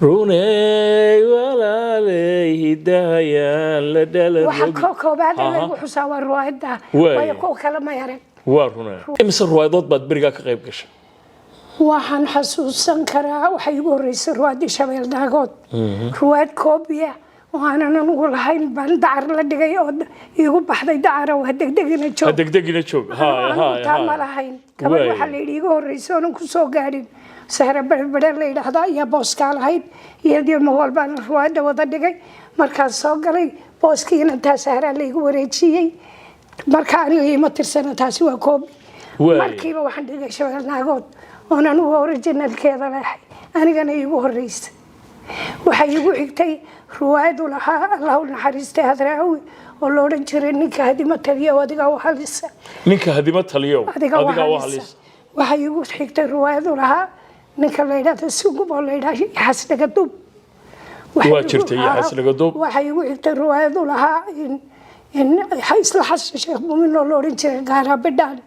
Runey walaaley, hidahayaan la dhalan. Waxa koobaad lagu xusaa waa ruwaayadda. Waay. Waayo, kuwa kale ma arag. Waa runey. Imise ruwaayadood baad berigaa ka qayb gashay? Waxaan xasuusan karaa, waxay igu horreysay ruwaaddii Shabeel Naagood. Ruwaad koobiya oo aanan anugu lahayn baan dacar la dhigay oo iigu baxday dacara waa degdegina Ha joog. Degdegina joog, haya. Anigu Haya. taa ma lahayn. Gabadh Waay. waxaa la yidhi iiga horreysay oonan kusoo gaadhin, Sahre Berbere la yidhaahdo, ayaa booskaa lahayd. Iyadii magool baan ruwaadda wada dhigay. Markaan soo galay booskiina, intaa Sahraa laygu wareejiyey. Marka aniga ima tirsana, taasi waa koobi. Waay. Markiiba waxaan dhigay Shabeel Naagood oon anigu originalkeeda lehay, anigana iigu horreysay. Waxay igu xigtay ruwaayadu lahaa, Allah u naxariistay, Hadraawi, oo la odhan jiray Ninka Hadima Taliya Adiga u Halisa. Ninka Hadima Taliyow Adiga u Adiga u Halisa. Halisa. Waxay igu xigtay ruwaayadu lahaa ninka la yidhaahdo Sugub oo la yidhaahdo Yaxasnaga Duub. Waa jirtay Yaxasnaga Duub. Waxay igu xigtay ruwaayadu lahaa in isla Xasan Sheekh Muumin oo la odhan jiray Gaarabidhaan.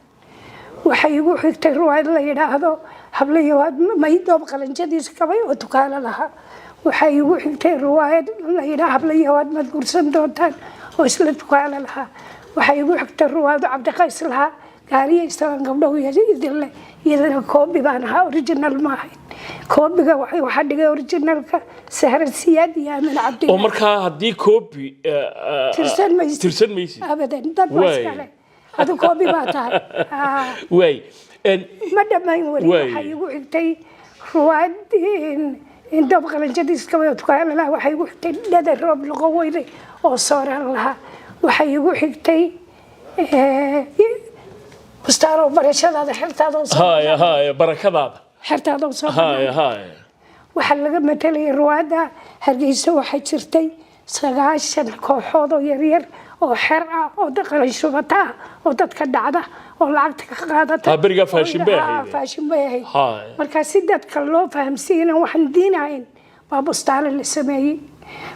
Waxay igu xigtay ruwaayad la yidhaahdo Hablayo Maydoob Qalanjadiisa Kabay oo tukaalo lahaa. Waxay igu xigtay ruwaayad la yidhaah Hablayawaad Maad Guursan Doontaan oo isla tukaalo lahaa. Waxay igu xigtay ruwaayado Cabdiqays lahaa, Gaariya Istagaan Gabdhahu Idinle. Iyadana koobi baan ahaa, original ma ahayn. Koobiga waxaa dhigay originalka Sahra Siyaad iyo Aamin Cabdi. Oo markaa haddii koobi Tirsan maysid. Tirsan maysid. Abadan, dad baa Waay. iskale, adu koobi baa tahay. Waay. Ma dhammayn weli. Waay. Waxay igu xigtay ruwaad in Doob Qalanjadiis Kabay oo tukaalo lahaa. Waxay igu xigtay Dhada Roob Noqon Weyday oo sooraan lahaa. Waxay igu xigtay Bustaanow Barashadaada Xertaada oo soo Haya haya, Barakadaada. Xertaada oo soo Haya haya. Waxaa laga matalayay ruwaadda Hargeysa. Waxaa jirtay 90 kooxood oo yaryar oo xer ah oo qalan shubata ah oo dadka dhacda oo lacagta ka qaadata. Ha, berigaa fashion bay ahayd. Fashion bay ahayd. Haya. Markaa si dadka loo fahamsiiya inaan waxaan diinahayn baa bustaale la sameeyey.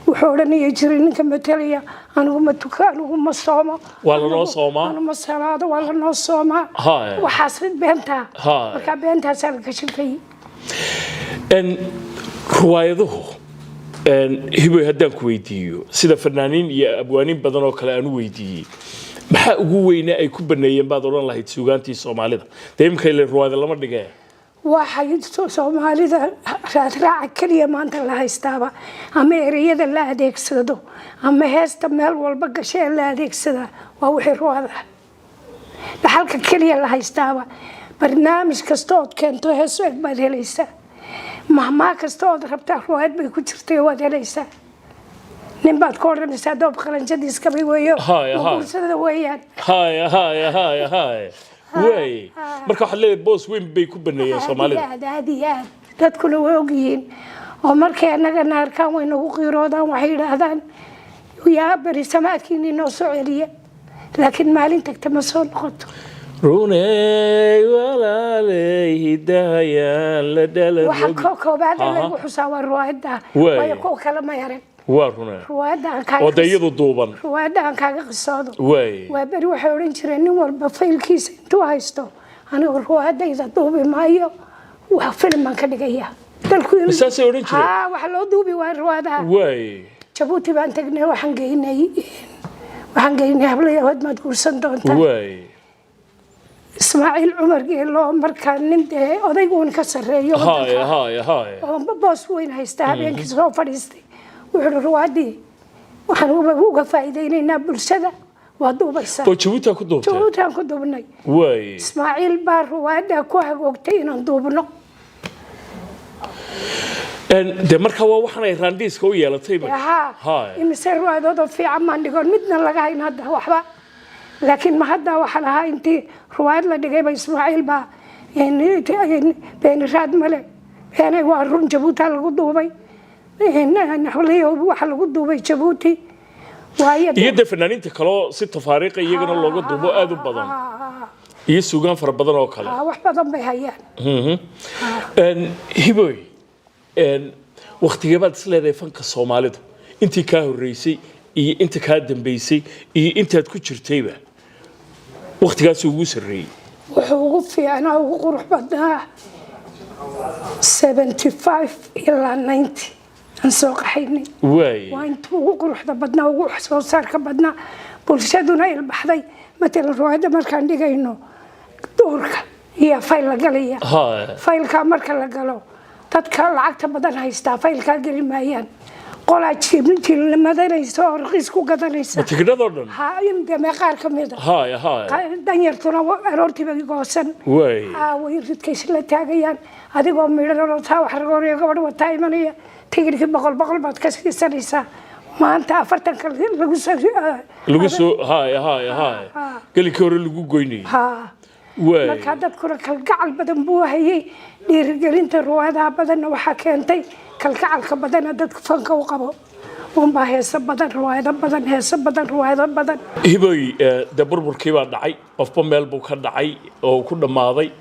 Wuxuu odhanaya jiray ninka matalaya: "Anigu ma tuka, anigu ma soomo." Waa lanoo soomaa. "Anigu ma salaado, waa lanoo soomaa." Haya. Waxaas beentaa. Haya. Markaa beentaasaa la kashifayey. Ruwaayaduhu, Hiboy, haddaan ku weydiiyo sida fanaaniin iyo abwaaniin badan oo kale aan u weydiiyey, maxaa ugu weyne ay ku baneeyeen baad odhan lahayd suugaantii Soomaalida? Dee imika ile ruwaayada lama dhigee. Waxay Soomaalida raadraaca keliya maanta la haystaaba ama ereyada la adeegsado ama heesta meel walba gashee la adeegsadaa waa wixii ruwaada. Dhaxalka keliya la haystaaba, barnaamij kasta ood keento hees eg baad helaysaa. Mahmaa kasta ood rabtaa ruwaayad bay ku jirtay, waad helaysaa. Nin baad ku odhanaysaa doob qalanjadiis kabay weeyo. Haya, haya. Guursada weeyaan. Haya haya haya haya, waay. Marka waxaad leedahay boos weyn bay ku baneeyeen Soomaalida. Aad aad iyo aad. Dadkuna way ogyihiin oo markay annagana arkaan way nagu qiiroodaan. Waxay yidhaahdaan: "Yaa beri samaadkiini noo soo celiya." Laakiin maalin tagta ma soo noqoto. Runey walaaley, hidahayaan la dhalan. Waxa koobaad lagu xusaa waa ruwaayadda. Waay. Waayo, kuwa kale ma arag. Waa runey. Ruwaayadda aan kaaga Oo dee iyadu duuban. Ruwaayadda aan kaaga qisoodo. Waay. Waa beri waxay odhan jireen nin walba faylkiisa intuu haysto: "Anigu ruwaayadayda duubi maayo, waa filim baan ka dhigayaa dalku." Saasay odhan jireen? Haa, waxa loo duubi waaya ruwaadaha. Waay. Jabuuti baan tagnay. Waxaan geynay Hablayahood Maad Guursan Doontaa. Waay. Ismaaciil Cumar Geelo, markaa nin dee odayguun ka sarreeyo Haya waddanka haya haya oo boos weyn haysta, habeenkii soo fadhiistay, wuxuu uhi: "Ruwaadii waxaan uga faa'iidaynaynaa bulshada, waa duubaysaa." Oo Jabuuti ku duubtay? Jabuuti aan ku duubnay. Waay. Ismaaciil baa ruwaaddaa ku hagoogtay inaan duubno. Dee markaa waa waxaan ay raandhiiska u yeelatay marka. Haa. Haya. Imise ruwaadood oo fiican maan dhigon, midna laga hayn hadda waxba. Laakiin ma hadda waxaa lahaa intii ruwaayad la dhigayba Ismaaciil baa beeniraad male beenay, waa run. Jabuuti lagu duubay, waxa lagu duubay Jabuuti waayo. Iyo dee fanaaniinta kaloo si tafaariiqa iyagana looga duubo aad u badan iyo suugaan fara badan oo kale. Wax badan bay hayaan. Hiboy, waktigee baad is leedahay fanka Soomaalidu, intii kaa horreysay iyo inta kaa dambeysay iyo intaad ku jirtayba, waktigaasuu ugu sarreeyey? Wuxuu ugu fiicnaa, ugu qurux badnaa 75 ilaa 90. Aan soo qaxaynay. Waa intuu ugu quruxda badnaa, ugu wax soo saarka badnaa, bulshaduna ilbaxday. Matalan, ruwaayadda markaan dhigayno, duurka iyo fayl la galaya. Faylkaa marka la galo, dadka lacagta badan haystaa faylkaa geli maayaan. Qolaa jiilmadanaysa oo raqiis ku gadanaysa. Tikidhadoo dhan? Ha, in qaar ka mida. Haya haya Danyartuna aroortiiba goosan. Way ridka isla taagayaan, adigoo midhanoo taa wax ragoonaya, gabadh wataa imanaya, tigidhkii 100 100 baad ka siisanaysaa. Maanta 40-ka lagu soo Lagu soo, haya haya haya Gelinkii hore lagu goynayay. Markaa dadkuna kalgacal badan buu hayay. Dhiirigelinta ruwaadaha badanna waxaa keentay kalgacalka badana dadku fanka u qabo unbaa. Heeso badan, ruwaayado badan, heeso badan, ruwaayado badan. Hiboy, dee burburkii baa dhacay, qofba meel buu ka dhacay oo ku dhammaaday.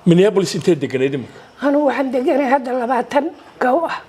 Minneapolis intee deganayd imika? Anugu waxaan deganay hadda 20 gow ah.